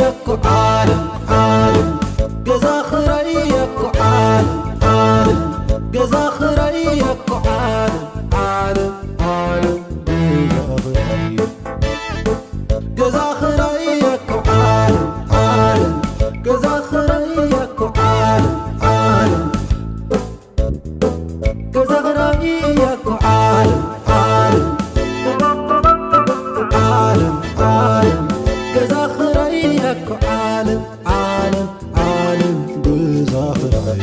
እኮ ዓለም ዓለም ገዛ ኽራይ እኮ ዓለም ዓለም ገዛ ኽራይ እኮ ዓለም ዓለም ዓለም ገዛ ኽራይ ገዛ ኽራይ እኮ ዓለም ዓለም ገዛ ኽራይ እኮ ዓለም ዓለም ገዛ ኽራይ እኮ ዓለም ዓለም ዓለም ዓለም ገዛ ኽራይ እኮ ዓለም ዓለም ዓለም ገዛ ኽራይ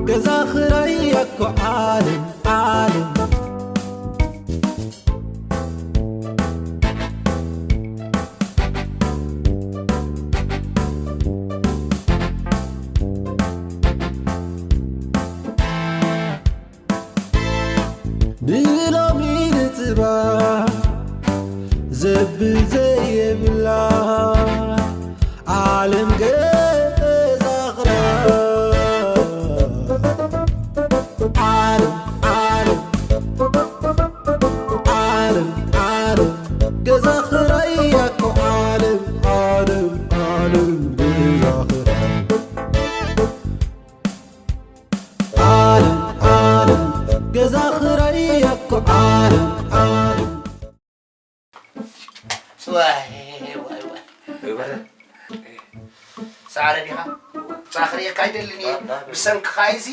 ገዛ ኽራይ እኮ ዓለም ዓለም ንሎሚ ንጽባሕ ዘብል ዘየብላ ዓለም ገዛ ኽራይ ዓለም ዓለም ዓለም ዓለም ገዛ ኽራይ እኮ ዓለም ዓለም ዓለም ገዛ ኽራይ ዓለም ዓለም ገዛ ኽራይ እኮ ዓለም ዓለም ዋይ ዋይ ዋይ። ይበረ። ሰዓረ ዲኻ? ጻኽሪ የካይደልን እየ። ና፣ ና፣ ና። ብሰንክኻ እዚ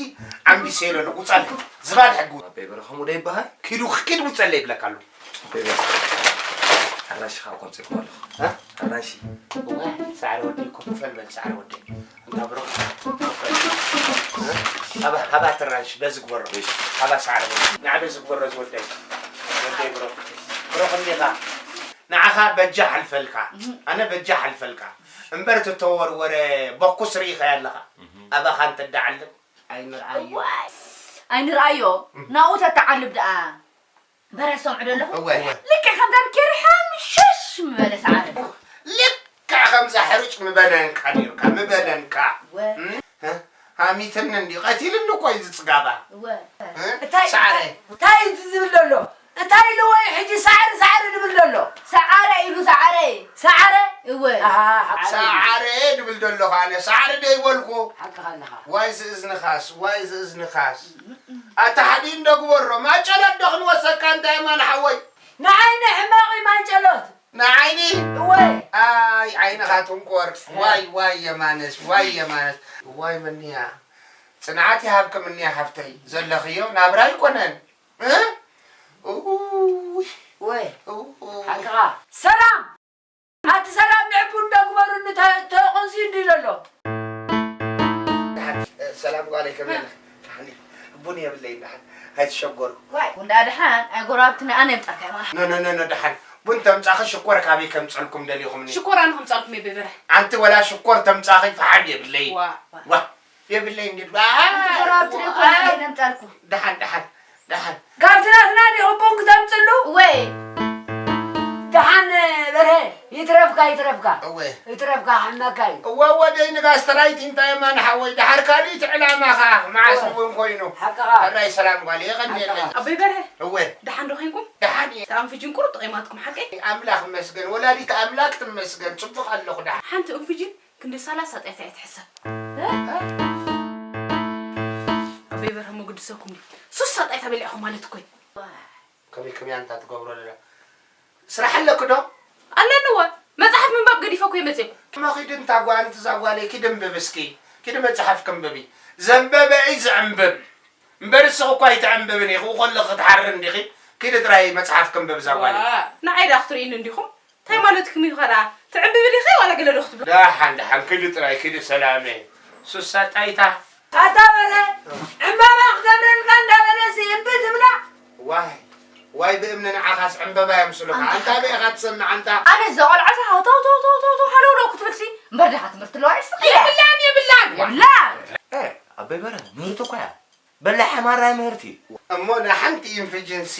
ዓምቢሰ ኢለ ኣለኹ። ውጻለይ። ዝባን ሕጊ። ኣበይ በረ ከምኡ ዶ ይበሃል? ኪዱ፣ ኪድ ውጸለይ ይብለካ ኣለኹ። ኣበይ በረ። ኣራንሺ ከዓ ከምጽእኩም ኣለኹ። እ? ኣራንሺ። ዋይ፣ ሰዓረ ወደይ፣ ኮፍ በል በል፣ ሰዓረ ወደይ። እንታ ብሮ። ሃባ፣ ሃባ ትራንሽ፣ በዚ ግበሮ። እሺ። ሃባ ሰዓረ ወደይ። ንዓ በዚ ግበሮ ዝወደይ። ወደይ ብሮ። ብሮ፣ ክንዲኻ? ንዓኻ በጃ ሓልፈልካ፣ ኣነ በጃ ሓልፈልካ። እምበር እቲ ተወርወረ በኩስ ርኢኻዮ ኣለኻ? ኣባኻ እንተ ደዓልብ ኣይንርኣዮ። ዋይ! ኣይንርኣዮ። ናብኡ ተተዓልብ ደኣ። በረ ሰምዑ ዶ ኣለኹ? እወ። ልክዕ ከምዛ ብኬሪ ሓምሸሽ ምበለ ሰዓረ። ልክዕ ከምዛ ሕሩጭ ምበነንካ ነይርካ፣ ምበነንካ። እወ። እም? እ? ሃሚትኒ እንዲ ቀቲልኒ እኮ እዩ ዝጽጋባ። እወ። እ? እንታይ፣ ሰዓረ። እንታይ እዩ ዝብል ዘሎ? እንታይ ኢሉ ወይ ሕጂ ሳዕሪ፣ ሳዕሪ ድብል ዘሎ? ሰዓረ ኢሉ፣ ሰዓረ። ሰዓረ? እወ። ኣሃ፣ ሰዓረ። ሰዓረ ድብል ዘለኹ ኣነ። ሰዓሪ ደይበልኩ። ሓቅኻ ኣለኻ። ዋይ ዝእዝንኻስ፣ ዋይ ዝእዝንኻስ። ኣታ ሓዲን ዶ ግበሮ። ማጨሎት ዶ ክንወሰካ እንታይ የማነ ሓወይ? ንዓይ ንሕማቕ እዩ ማጨሎት። ንዓይኒ? እወ። ኣይ ዓይንኻ ትንኮር። ዋይ፣ ዋይ የማነስ፣ ዋይ የማነስ። ዋይ ምንያ። ጽንዓት ይሃብኪ ምንያ ሓፍተይ። ዘለኽዮ ናብራ ኣይኮነን። እ? ኡይ። ወይ። ኡይ። ሓቅኻ። ሰላም! ኣቲ ሰላም ንዕቡ እንዶ ግበሩኒ ተ-፣ ተቆንስዩ እንዲ ዘሎ። ደሓን፣ እ፣ ሰላም ጓለይ ከመይ ኣለኺ? ደሓን እዩ። ቡን የብለይን ደሓን። ኣይትሸገሩ። ዋይ፣ ወንዳ ደሓን፣ ኣይ ጎረባብትና ኣነ የምጻልካ እየ ማለት። ኖ፣ ኖ፣ ኖ፣ ኖ፣ ደሓን። ቡን ተምጻኺ ሽኮር ካበይ ከምጸልኩም ደሊኹምኒ? ሽኮር ኣነ ከምጻልኩም እየ ብብርሕ። ኣንቲ ወላ ሽኮር ተምጻኺ ፈሓም የብለይን። ዋ፣ ዋ። ዋ። የብለይ እንዲ ባ-፣ ኣንቲ ጎረባብቲ ደይኮነ ኣይ፣ ነምጻልኩ። ደሓን፣ ደሓን፣ ደሓን። ካብቲ ናትና ዲኹም ቡን ክተምጽሉ? ወይ። ደሓን በርሀ፣ ይትረፍካ፣ ይትረፍካ። እወ። ይትረፍካ፣ ክሕመካ እዩ። እወ፣ እወ፣ ደይ ንጋስ ተራይቲ እንታይ የማን ሓወይ፣ ደሓር ካልእ እቲ ዕላማኻ መዓስ እወ። እውን ኮይኑ። ሓቅኻ። ሕራይ ሰላም ጓል፣ የቐንየለይ። ሓቅኻ። ኣቦይ በርሀ፣ እወ። ደሓን ዶ ኾንኩም? ደሓን እየ። ተኣንፍጅን ቁሩብ ጠቒማትኩም ሓቀይ? ኣምላኽ ይመስገን፣ ወላዲት ኣምላክ ትመስገን፣ ጽቡቕ ኣለኹ ደሓን። ሓንቲ እንፍጅን ክንዲ ሰላሳ ጣይታ እያ ትሕሰብ። ኣበይ በርሀ መጉድሰኩም ድዩ? ሱሳ ጣይታ በሊዕኹም ማለት እኮ እዩ። ከመይ ከመይ ኣንታ ትገብሮ ኣለና? ስራሕ ኣለኪ ዶ? ኣለኒ እወ። መጽሓፍ ምንባብ ገዲፈ እኮ እየ መጺኤ። እሞ ኪዲ እንታ ጓ-፣ ኣንቲ እዛ ጓለይ ኪዲ እንብቢ እስኪ። ኪዲ መጽሓፍ ክንብቢ። ዘንበበ እዩ ዝዕንብብ። እምበር እስኺ እኮ ኣይትዕንብብን ኢኺ። ከለኺ ክትሓሪ እንዲኺ። ኪዲ ጥራይ መጽሓፍ ክንብብ እዛ ጓለይ። ዋ፣ ንዓይ ደኣ ክትርእይኒ እንዲኹም? እንታይ ማለትኩም እዩ ኸ ደኣ? ትዕንብቢ ዲኺ ዋላ ገለ ዶ ክትብሉ? ደሓን፣ ደሓን፣ ክዲ ጥራይ፣ ክዲ ሰላመ። ሱሳ ጣይታ። ኣታ በለ፣ ዕምባባ ክገብረልካ እንዳበለ ሲ እምቢ ትብላ? ዋይ፣ ዋይ፣ ብእምኒ ንዓኻስ ዕምበባ የምስሉኻ። ኣንታ ኣንታ በይ ኢኻ ትሰምዕ ኣንታ? ኣነ እዛ ቆልዓስ ሃው ተው፣ ተው፣ ተው፣ ተው፣ ተው፣ ሃለው፣ ለው ክትብልሲ፣ እምበር ድኻ ትምህርቲ ኣለዋ፣ ይስቕ ኢለ። የብላን፣ የብላን። የብላን። እ፣ ኣበይ በረ፣ ምህርቲ እኮ እያ። በላሕ ማራ ምህርቲ። እሞ ንሓንቲ ኢንፍጅንሲ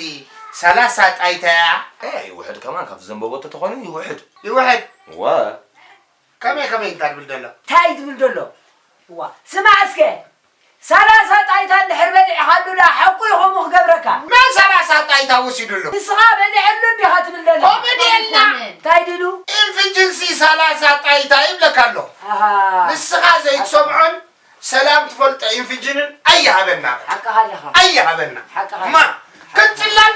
ሰላሳ ጣይታ እያ? ኤ፣ ይውሕድ ከማን ካብቲ ዘንበቦቶ ተኾነ ይውሕድ። ይውሕድ? እወ። ከመይ ከመይ እንታይ ድብል ደሎ? እንታይ ድብል ደሎ? እዋ፣ ስማዕ እስከ፣ ሰላሳ ጣይታ እንድሕር በሊዕኻሉ ዳ ሓቁ ይኾሙ ክገብር መን ሰላሳ ጣይታ ወሲዱ ኣሎ? ንስኻ በሊዕሉ እንዲኻ ትብል ደላ። ኮመዲ የላ። እንታይ ድሉ? ኢንፍጅንሲ ሰላሳ ጣይታ ይብለካ ኣሎ። ኣሃ። ንስኻ ዘይትሰምዖን ሰላም ትፈልጦ ኢንፍጅንን ኣይሃበና። ሓቅኻ ኣለኻ። ኣይሃበና። ሓቅኻ። ማ? ክጽላል?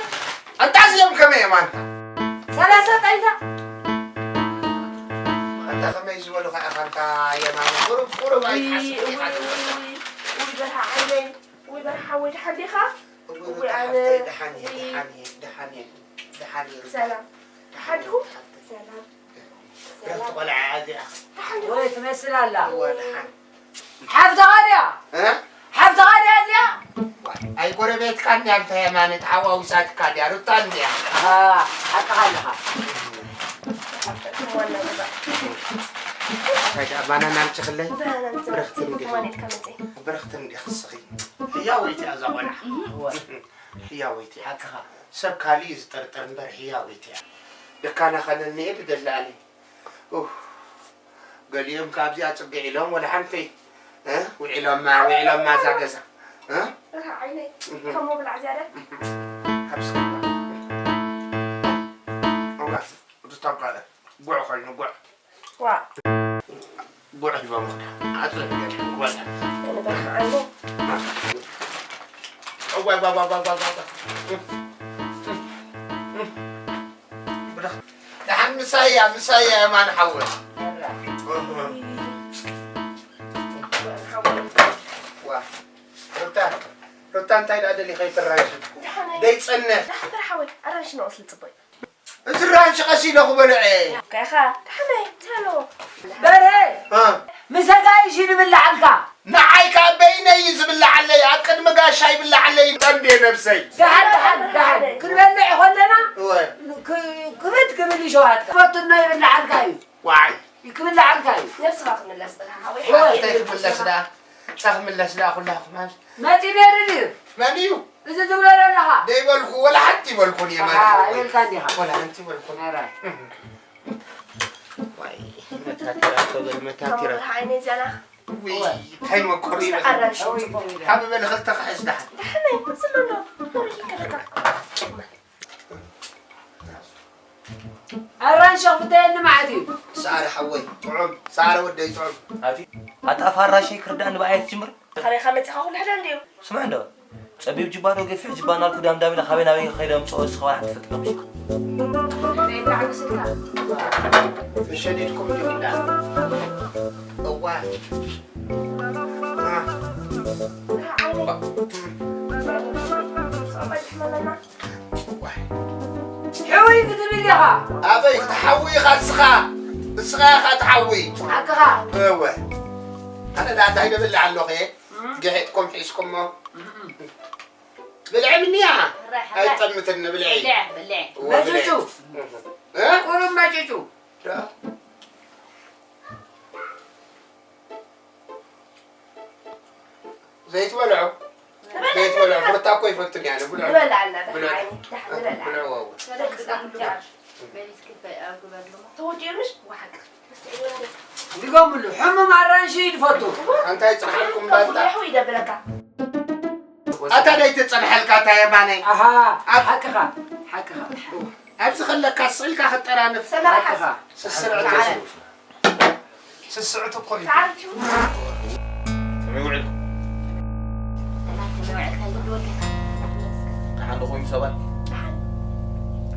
ኣንታ እዚኦም ከመይ እዮም ኣንታ? ሰላሳ ጣይታ? ኣንታ ከመይ ዝበሉ ኸኣ ኢኻ ኣንታ የማነ? ቁሩብ፣ ቁሩብ ውይ፣ ኣይትሓስብ ውይ፣ ኢኻ። ውይ፣ ውይ፣ ውይ፣ በርሃ ዓይነይ። ውይ፣ በርሃ ሓወይ፣ ደሓን ዲኻ? እወ፣ ውይ፣ በቃ ኣነ፣ ሓፍተይ፣ ደሓን እየ፣ ውይ። ደሓን እየ፣ ደሓን እየ፣ ደሓን እየ። ሰላም። ደሓን እየ፣ ደሓንኩም? ሓፍተይ። ሰላም። ብረኽቲ ሰላም። ቆልዓ እዚኣ። ደሓን ዲኹም? ወይ ትመስል ኣላ። እወ፣ ደሓን። ሓፍትኻ ድያ? እ? ሓፍትኻ ድያ እዚኣ? ዋይ፣ ኣይ ጎረቤትካ እንድያ፣ እንታይ የማነ ተሓዋዊሳትካ ድያ? ሩታ እንድያ። ኣሃ፣ ሓቅኻ ኣለኻ። ሓፍትኹም ዋና ገዛ። እንታይ ደኣ፣ ባናና ኣምፅኽለይ? ባናና ኣምፅእ። ብረኽቲ እንዲኺ። ትማሊ ኢልካ መፅእ። ብረኽቲ እንዲኺ እስኺ። ህያወይቲ እያ እዛ ቆልዓ። እወ። ህያወይቲ እያ። ሓቅኻ። ሰብ ካሊእ እዩ ዝጥርጥር እምበር ህያወይቲ እያ። ደካና ኸነኒ እየ ድደሊ ኣነ። ኡፍ። ገሊኦም ካብዚኣ ጽግዕ ኢሎም ወላ ሓንቲ፣ እ? ውዒሎማ፣ ውዒሎማ እዛ ገዛ። እ? እህ፣ ዓይነይ፣ እህ። ከም ምብላዕ ዝያዳ። ኣብ ስክማ። እዋ፣ ብዝተንቀለ ጉዕ ኮይኑ ጉዕ። ዋ። ጉዕ ሂቦም ክዳ። ኣጽም ይገርም፣ ወላ። ንበርሃ ዓይነይ። እዋ፣ ዋ፣ ዋ፣ ዋ፣ ዋ፣ ዋ። ብርኽ-፣ ደሓን ምሳይ እያ፣ ምሳይ እያ የማነ ሓወይ። ዋ፣ ሩታ፣ ሩታ እንታይ ደኣ ደሊኻ ይትራንሽ? ደሓን እየ። ደይጸንሕ። ደሓን በርሃ ሓወይ፣ ኣራንሽ ንወስድ ጽቡቕ እዩ። እዚ ራንሽ ቀስ ኢለ ክበልዕ እየ። ከኻ፣ ደሓን እየ፣ እንታይ ኣለዎ? በርሀ፣ እ። ምስ ኣጋይሽ እዩ ዝብልዓልካ። ንዓይ ከኣ በይነይ እዩ ዝብልዓለይ፣ ኣብ ቅድሚ ጋሻ ይብልዓለይ፣ ጠምቤ ነብሰይ። ደሓን፣ ደሓን፣ ደሓን። ክንበልዕ ከለና እወ። ክ-፣ ክብድ ክብል እዩ ሸውሃትካ። ፈቱና ይብልዓልካ እዩ። ዋይ። ክብልዓልካ እዩ። ነብስኻ ክምለስ፣ ሓወይ፣ እወ። ሓወይ፣ ሓወይ፣ እንታይ ክምለስ ደኣ? እንታይ ክምለስ ደኣ ኩላኹም? መጺኡ ነይሩ ድዩ? መን እዩ? እዚ ትብሎ ዘለኻ? ደይበልኩ፣ ወላ ሓንቲ ይበልኩን እየ፣ ኣሃ፣ ማለት እዩ። ኣይበልካን ዲኻ? ወላ ሓንቲ ይበልኩን። ኧረ። ዋይ፣ መታቲራ እኮ በል፣ መታቲራ። ካብ ዓይነይ ዘና። ውይ፣ እንታይ መኮሪ ይበል። ኣራንሽ። ሓቢ በል፣ ክልተ ክሕዝ ደሓን። ደሓን እዩ፣ ዘሎ ኣሎ። ሞሪሽ ከለካ። ኣራንሽ ክፍተየኒ መዓት እዩ። ሰዓረ ሓወይ፣ ጥዑም፣ ሰዓረ ወደይ ጥዑም። ኣቲ፣ ኣታ ፋራሸይ ክርዳእኒ ብኣየት ጅምር? ካበይ ካብ መጺኻ ኩሉ ሕደ እንድዩ። ስምዕ እንዶ፣ ጸቢብ ጅባ ዶ ገፊሕ ጅባ እናልኩ ዳምዳም ኢለ ካበይ ናበይ ከይደ ኣምጽኦ እስኻ ዋላ ትፈልጥ ኣለኹ። ናይ ብላዕሊ ስልካ። መሸኒትኩም እንዲኹም ደኣ። እዋ። አ። ዓይነይ። ሰማይ ትሕመመና። እዋ። ሕውይ ክትብል ኢኻ። ኣበይ ክትሓዊ ኢኻ እስኻ? እስኻ ኢኻ ትሓዊ። ሓቅኻ። እወ። ኣነ ደኣ እንታይ ደብል ኣለኹ እየ? እም። ግሒጥኩም ሒዝኩሞ። እም። ብልዒ ምንያ? ሕራይ፣ ሕራይ። ኣይጠምትን ንብልዒ። ብልዒ፣ ብልዒ። እወ፣ ብልዒ። መጭጩ። እ? ቁሩብ መጭጩ። ዳ። ዘይትበልዖ? ዘይትበልዖ። ፍርታ እኮ ይፈትን እየ ኣነ። ብልዖ። ንበልዕ ኣላ፣ ደሓን ብልዖ። ዓይኒ፣ ደሓን ንበልዕ። ብልዖ። ደቂ ሰባት። ተወዲኡ ምሽ? ወሓቅ። ድገምሉ፣ ሕሙም ኣራንሺ እዩ ዝፈቱ። ኣንታይ ጽንሓልኩም ባልታ? ይደብረካ። ኣታ ደይ ትጸንሐልካ ኣታ የማነይ። ኣሃ፣ ኣብ ሓቅኻ፣ ሓቅኻ። ኣብዚ ከለካ ስቕ ኢልካ ክትጠራንፍ። ሰመራ ሓቅኻ። ስስዕ ሰዓረ። ስስዕቲ እኮ እዩ። ሰዓረ። ከመይ ውዒልኩም? ደሓን ዶ ኮይኑ ሰብኣይ? ደሓን።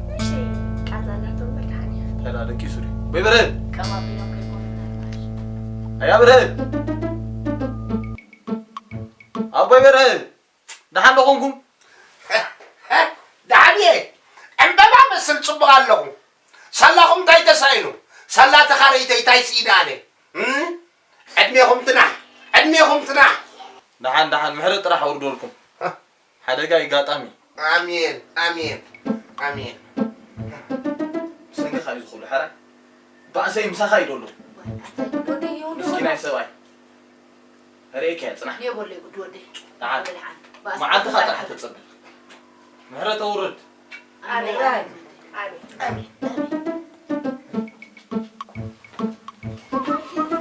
ንእሽተይ ቃንዛ ኣላቶ እምበር ደሓን እያ። ተላ ደቂሱ ድዩ? በይ በርሀ። ቀባቢሎም ከይኮኑ ምናልባሽ። ኣያ በርሀ። ኣቦይ በርሀ። ደሓን ዶ ኾንኩም? ደሓን እየ። ዕምበባ መስል ጽቡቕ ኣለኹ። ሳላኹም እንታይ ተሳኢኑ? ሳላ ተኻረይተይ እንታይ ስኢነ ኣነ? እም? ዕድሜኹም ትናሕ፣ ዕድሜኹም ትናሕ። ደሓን፣ ደሓን፣ ምሕረት ጥራሕ ኣውርደልኩም። ሓደጋ ይጋጣሚ። ኣሜን፣ ኣሜን፣ ኣሜን። ብሰንክኻ እዩ ዝኹሉ፣ ሓራይ። ባእሰይ ምሳኻ እዩ ዘሎ። ምስኪናይ ሰብኣይ። ርእየካ እየ፣ ጽናሕ። ደሓን። መዓልትኻ ጥራሕ ተጸበ። ምሕረት ኣውርድ። ኣሜን። ኣሜን። ኣሜን።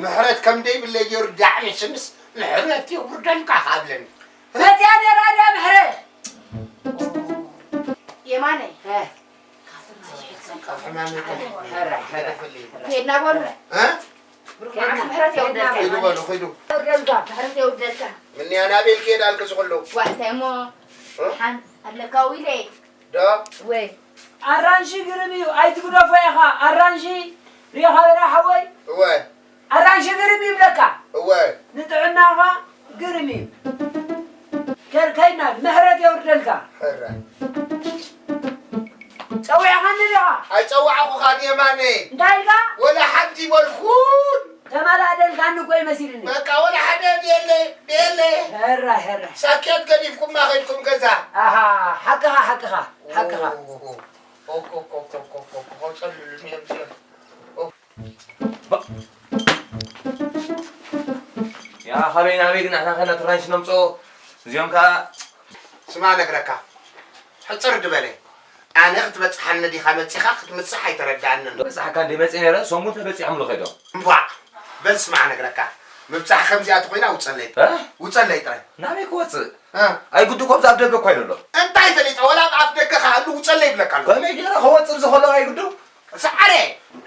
ምሕረት ከም ደይብለይ ገይሩ ዳዕሚ ስምስ ምሕረት የውርደልካ ካብለኒ። መጽያ ነይራ ድያ ምሕረት? ማነ? እ። ካብ ሕማም ይጠፍእ። ሕራይ፣ ሕራይ። ከይድና በሉ። እ? ብሩክ መዓልቲ ምሕረት የውርደልካ። ኪዱ በሉ፣ ኪዱ። የውርደልካ፣ ምሕረት የውርደልካ። ምንያ ናበይ ከይድ ኣልክ ዝኹሉ? ዋ፣ እንታይ እሞ? እ? ሓን ኣለካ ውኢለ። ዶ? ወይ። ኣራንሺ ግርም እዩ፣ ኣይትግደፎ ኢኻ። ኣራንሺ ሪኢኻ በላ ሓወይ? እወ። ኣራንሺ ግርም ይብለካ። እወ። ንጥዕናኻ ግርም እዩ። ከ-፣ ከይድና ምሕረት የውርደልካ። ሕራይ። ጸዊዕኻኒ ዲኻ? ኣይጸዋዕኹኻን የማነ። እንታይ ኢልካ? ወላ ሓንቲ ይበልኩን። ተመላእደልካኒ እኮ ይመሲልኒ። በቃ ወላ ሓደ ድየለይ፣ ድየለይ። ሕራይ፣ ሕራይ። ሳኬት ገዲፍኩማ ኸድኩም ገዛ። ኣሃ፣ ሓቅኻ፣ ሓቅኻ፣ ሓቅኻ። ኦ፣ ኦ፣ ኦ፣ ኦ፣ ኦ፣ ኦ፣ ኦ፣ ጸልሉኒ እዮም እዚኦም። ኦ። ባ-፣ ያ፣ ካበይ ናበይ ግን ኣሕና ከና ትራንሽ ነምጾ፣ እዚኦም ከኣ ስማ ነግረካ፣ ሕጽር ድበለ። ኣነ ክትበጽሓኒ ዲኻ መጺኻ ክትምጽሕ ኣይተረድኣንን። በጽሓካ እንደ መጺ ነረ፣ ሰሙን ተበጺሖምሉ ከይዶም። እምቧዕ፣ በል ስማዕ ነግረካ፣ ምብጻሕ ከምዚኣ ተኾይና ውጸለይ። እ? ውጸለይ ጥራይ። ናበይ ክወጽእ? እ? ኣይግዱ፣ ከምዚ ኣብ ደገ እኮ ኢሉ ኣሎ። እንታይ ፈሊጠ? ወላ ኣብ ኣፍ ደገ ክሃሉ ውጸለይ ይብለካ ኣሎ። ከመይ ገይረ ክወጽእ ብዝኸሎ ኣይግዱ? ሰዓረ!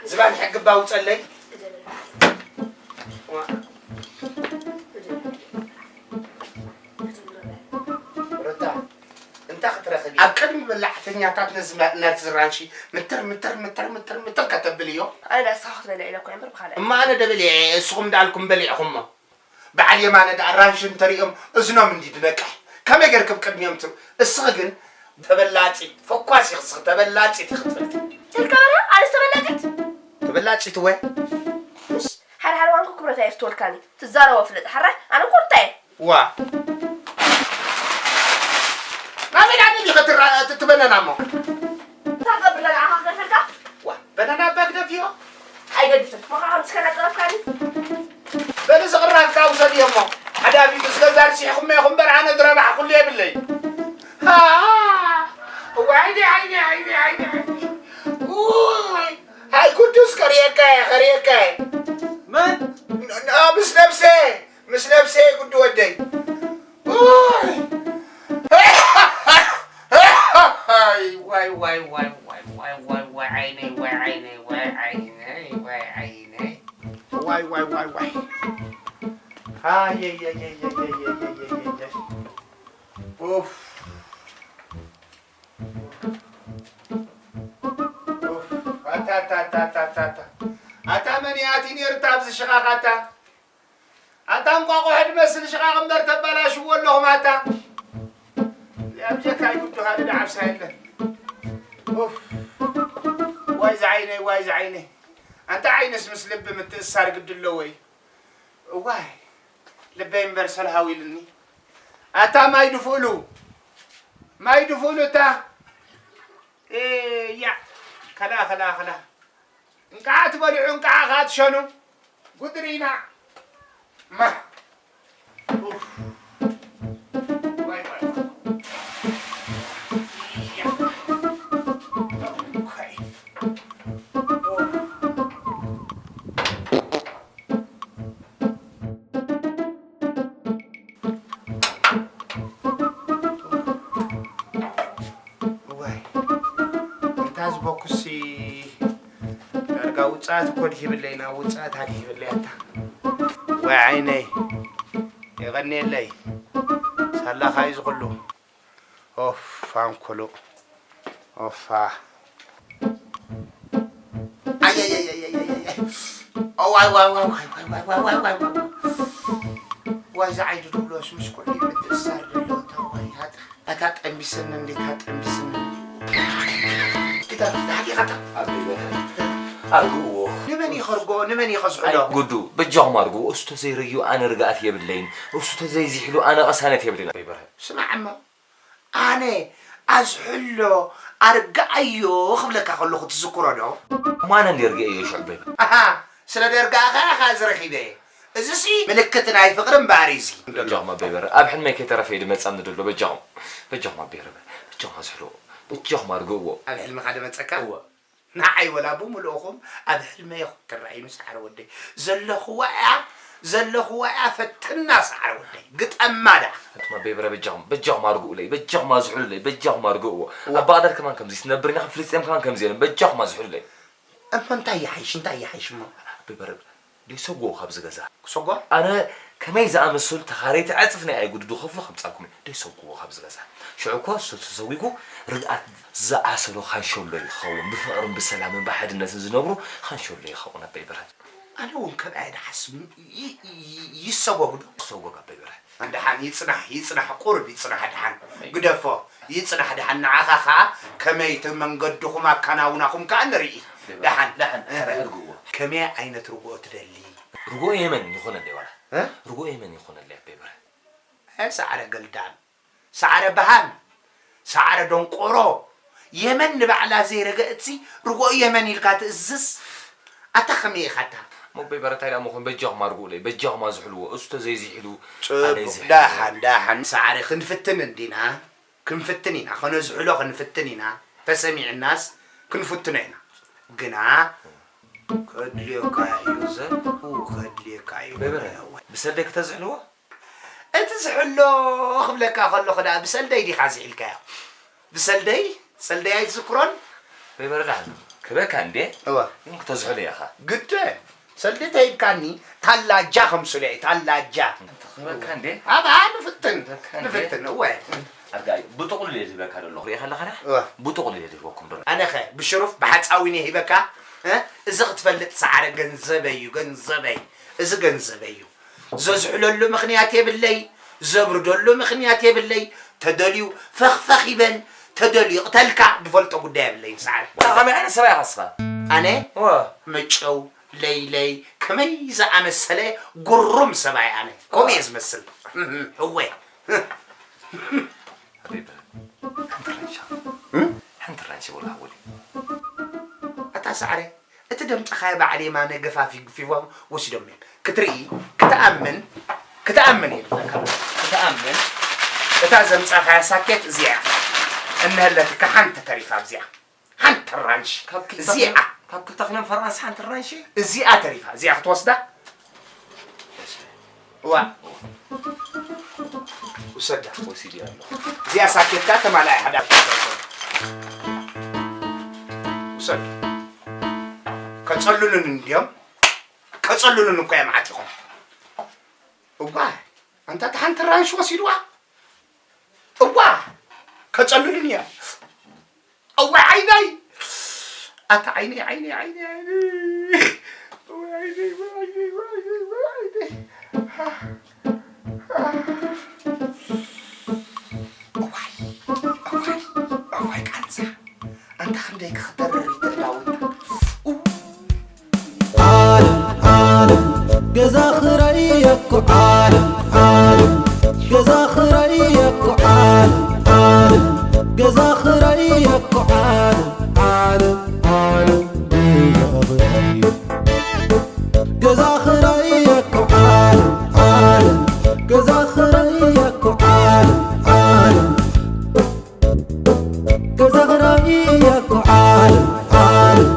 ዝባን ሕግባ ውጸለይ። ዋ። ሩታ፣ እንታ ክትረኽቢ? ኣብ ቅድሚ በላዕተኛታት ነዚ ማ-፣ ነዚ ራንሺ ምትር፣ ምትር፣ ምትር፣ ምትር፣ ምትር ከተብል እዮ። ኣነ ንስኻ ክትበልዕ ኢለ እኮ እምበር ብኻልእ እማ ኣነ ደበልዐ፣ እስኹም ደኣልኩም በሊዕኹሞ። በዓል የማነ ደኣ ራንሺ እንተሪኦም እዝኖም እንዲ ድነቅሕ። ከመይ ጌርክብ ቅድሚኦም ትም-፣ እስኺ ግን ተበላጺት፣ ፈኳስ ኢኺ እስኺ፣ ተበላጺት ኢኺ ትፈልጢ። ተልካ በርሀ፣ ኣነስ ተበላጺት? ተበላጺት እወ። ሓደ ሓደ ዋንኮ ክብረት ኣየፍትወልካን እዩ። ትዛረቦ ፍለጥ። ሓራይ፣ ኣነ እኮ እንታይ እየ? ዋ። ናበይ ናበይ ዲኸ ትራ-፣ ት-፣ ትበነና እሞ? እንታይ ገብር ለጋዕኻ ክገድፈልካ? ዋ፣ በነና እባ ግደፍዮ። ኣይገድፍን። መኻኻ ምስ ከናጸረፍካኒ? በሊ ዝቕራፍካ ውሰድዮ እሞ። ሓዳፊት ስለ ዛርሲሕኹም ኢኹም እምበር ኣነ ዝረባሕኩሉ የብለይ። ሃ! ዋይኒ፣ ዓይኒ፣ ዓይኒ፣ ዓይኒ፣ ዓይኒ። ውይ! ሃይ ጉዱስ ከርእየካ እየ፣ ከርእየካ እየ። መን? ን-፣ ን-፣ ምስ ነብሰ፣ ምስ ነብሰ ጉዱ ወደይ። ውይ! ዋይ፣ ዋይ፣ ዋይ፣ ዓይነይ፣ ዋይ ዓይነይ፣ ዋይ ዓይነይ፣ ዋይ ዓይነይ። ዋይ፣ ዋይ፣ ዋይ፣ ዋይ። ኣየየየየየየየየየ። ኡፍ። ኡፍ። ኣታ፣ ኣታ፣ ኣታ፣ ኣታ፣ ኣታ፣ ኣታ። ኣታ መን እያ ኣቲ ነይርታ ኣብዚ ሽቓቕ ኣታ? ኣታ እንቋቑሖ ድመስል ሽቓቕ እምበር ተባላሽዎ ኣለኹም ኣታ። እዚኣ ብጀካ ይጉዱ ካልእ ደዓብሳ የለን። ኡፍ። ዋይ ዝዓይነይ፣ ዋይ ዝዓይነይ። ኣንታ ዓይንስ ምስ ልቢ ምትእስሳር ግዲ ኣለዎ እዩ። እዋይ፣ ልበይ እምበር ሰልሃው ኢሉኒ። ኣታ ማይ ድፍእሉ፣ ማይ ድፍእሉ እታ። እያ፣ ከላ፣ ከላ፣ ከላ። እንቃዕ ትበልዑ፣ እንቃዕ ከኣ ትሸኑ። ጉድ ርኢና። ማ። ኡፍ። ዋይ፣ ዋይ፣ ዋይ። እያ። ኡፍ። እዋይ፣ እንታ ዝበኩሲ ዳርጋ ውጽኣት እኮ ድሂብለይ፣ ናብ ውጽኣት ኣድሂብለይ ኣታ። ወይ ዓይነይ፣ የቐንየለይ። ሳላኻ እዩ ዝኹሉ። ኦፍ፣ ኣንኮሎ። ኦፋ። ኣየየየየየየ። ዋይ፣ ዋይ፣ ዋይ። ዋይ፣ ዝዓይዱ ድብሎስ ምስ ኩሉ ምትእሳር ደሎ፣ እታ ዋይ፣ ኣታ፣ ኣታ ጠንቢስኒ፣ እንዴት ኣጠንቢስኒ። እታ፣ ዳሕዲኻ፣ ኣታ። ኣበይ በለ? ኣርግእዎ። ንመን ይኸርጎ፣ ንመን ይኸዝሕሎ? ኣይ፣ ጉዱ፣ በጃኹም ኣርግእዎ። እሱ ተዘይረዩ ኣነ ርግኣት የብለይን። እሱ ተዘይዚሕሉ ኣነ ቐሳነት የብለይን። ኣበይ በርሀ? ስማዕ እሞ፣ ኣነ ኣዝሕሎ ኣርግኣዮ ክብለካ ከለኹ ትዝክሮ ዶ? ማን እንዲ ኣርግኣዮ ሽዑ በይበ? ኣሃ፣ ስለ ደርግኣኻ ኢኻ እዚ ረኺበ። እዚሲ ምልክት ናይ ፍቕሪ እምበኣር እዩ እዚ። በጃኹም ኣበይ በረ፣ ኣብ ሕልመይ ከይተረፈ እዩ ድመጻኒ ደሎ። በጃኹም፣ በጃኹም ኣበይ በረ፣ በጃኹም ኣዝሕሎ፣ በጃኹም ኣርግእዎ። ኣብ ሕልምኻ ድመጸካ? እወ። ንዓይ ወላ ብምልእኹም ኣብ ሕልመይ ትረኣይኒ ሰዓረ ወደይ። ዘለኽዋ እያ፣ ዘለኽዋ እያ ፈትና ሰዓረ ወደይ። ግጠማ ደኣ። ኣቱም በይበረ በጃኹም በጃኹም ኣርግኡለይ በጃኹም ኣዝሕሉለይ በጃኹም ኣርግእዎ። ኣባቕዳድ ከማን ከምዚ ትነብር ኢና ፍልስጤም ከማን ከምዚ የለን በጃኹም ኣዝሕሉለይ። እሞ እንታይ ይሓይሽ እንታይ ይሓይሽ እሞ? በይበረብ ደይሰጉዎ ካብዚ ገዛ። ክሰጓ? ኣነ ከመይ ዝኣመሰሉ ተኻረይቲ ዕፅፍ ናይ ኣይጉዱ ዝኸፍሉ ከምፃልኩም እዩ። ደይሰጉዎ ካብዚ ገዛ። ሽዑ እኮ እሱ ተሰጒጉ ርግኣት ዝኣሰሎ ኻንሸሎ ይኸውን። ብፍቕርን ብሰላምን ብሓድነትን ዝነብሩ ኻንሸሎ ይኸውን ኣበይ በረድ። ኣነ እውን ከምኣ እየ ዝሓስብ። ይሰጎግ ዶ? ክሰጎግ ኣበይ በረድ። ደሓን ይፅናሕ ይፅናሕ ቁሩብ ይፅናሕ ደሓን ግደፎ ይፅናሕ ደሓን ንዓኻ ከዓ ከመይ እቲ መንገድኹም ኣከናውናኹም ከዓ ንርኢ ደሓን ደሓን ሕርግዎ ከመይ ዓይነት ርግኦ ትደሊ ርግኦ የመን ይኾነለይ ዋላ ርግኦ የመን ይኾነለይ ኣበይ በረድ ሰዓረ ገልዳም ሰዓረ በሃም ሰዓረ ደንቆሮ የመን ንባዕላ ዘይረገእትሲ ርግኦ የመን ኢልካ ትእዝዝ ኣታ ከመይ ኢኻ ኣታ ሞበይ በረታይ ደኣ መኾን በጃኹም ኣርግኡለይ በጃኹም ኣዝሕልዎ እሱ ተዘይዚሒሉ ኣነ ጽቡቅ ይዝሕል ዳሓን ዳሓን ሰዓሪ ክንፍትን እንዲና ክንፍትን ኢና ከነዝሕሎ ክንፍትን ኢና ተሰሚዕናስ ክንፍትኖ ኢና ግና ከድልየካ እዩ ዘርኡ ከድልየካ እዩ በበረ ብሰደይ ክተዝሕልዎ እቲ ዝሕሎ ክብለካ ከለኹ ደኣ ብሰልደይ ዲኻ ዝሒልካዮ ብሰልደይ ሰልደይ ኣይትዝክሮን በበረ ደሓን ክበካ እንዴ እዋ ግን ክተዝሕሎ ኢኻ ግደ ሰልዲ ተሂብካኒ ታላጃ ከምስሎ እየ ታላጃ ክበካ እንዴ ኣብኣ ንፍትን ንፍትን እወ ኣርጋይ ብጥቕሉል እየ ዝህበካ ዘለኹ ሪኢኻ ኣለኻ ዳ እወ ብጥቕሉል እየ ዝህበኩም ዘሎ ኣነኸ ብሽሩፍ ብሓፃዊን እየ ሂበካ እ? እዚ ክትፈልጥ ሰዓረ ገንዘበይ እዩ ገንዘበይ እዚ ገንዘበይ እዩ ዘዝሕለሉ ምኽንያት የብለይ ዘብርደሉ ምኽንያት የብለይ ተደልዩ ፈኽፈኽ ይበል ተደልዩ ይቕተልካ ዝፈልጦ ጉዳይ የብለይን ሰዓረ ከመይ ዓይነት ሰብኣይ ኢኻ ንስኻ ኣነ ወ መጨው ለይለይ ከመይ ዝኣመሰለ ጉሩም ሰብኣይ ኣነ ከምኡ እየ ዝመስል እወ ሓንቲ ራንሻ ሓንቲ ራንሻ ወላ ሓወለይ ኣታ ሰዓረ እቲ ደምፀኻዮ በዓል የማነ ገፋፊ ግፊፎም ወሲዶም እዮም ክትርኢ ክትኣምን ክትኣምን እየ ዝብለካ ክትኣምን እታ ዘምፃኻያ ሳኬት እዚኣ እያ እነሀለትካ ሓንቲ ተሪፋ ኣብዚኣ ሓንቲ ራንሽ እዚኣ ካብ ክልተ ክለን ፈራንስ ሓንቲ ራንሽ እዚኣ ተሪፋ እዚኣ ክትወስዳ እዋ ውሰዳ ወሲድ ያለ እዚኣ ሳኬትካ ተማላኢ ሓደ ውሰድ ከፀሉሉን እንዲዮም ከፀሉሉን እኮ እዮም ዓጢኾም እዋ ኣንታ ተሓንቲ ራንሽ ወሲድዋ እዋ ከፀሉሉን እዮም እዋ ዓይነይ ኣታ ዓይነይ ዓይነይ ዓይነይ ዓይነይ እዋይ እዋይ እዋይ ቃንዛ ኣንታ ክንደይ ክኽተርር ይትእዳውና ዓለም ዓለም ገዛ ኽራይ እኮ ዓለም ዓለም ገዛ ኽራይ እኮ ዓለም ዓለም ገዛ ኽራይ እኮ ዓለም ዓለም ዓለም ገዛ ኽራይ ገዛ ኽራይ እኮ ዓለም ዓለም ገዛ ኽራይ እኮ ዓለም ዓለም ገዛ ኽራይ እኮ ዓለም ዓለም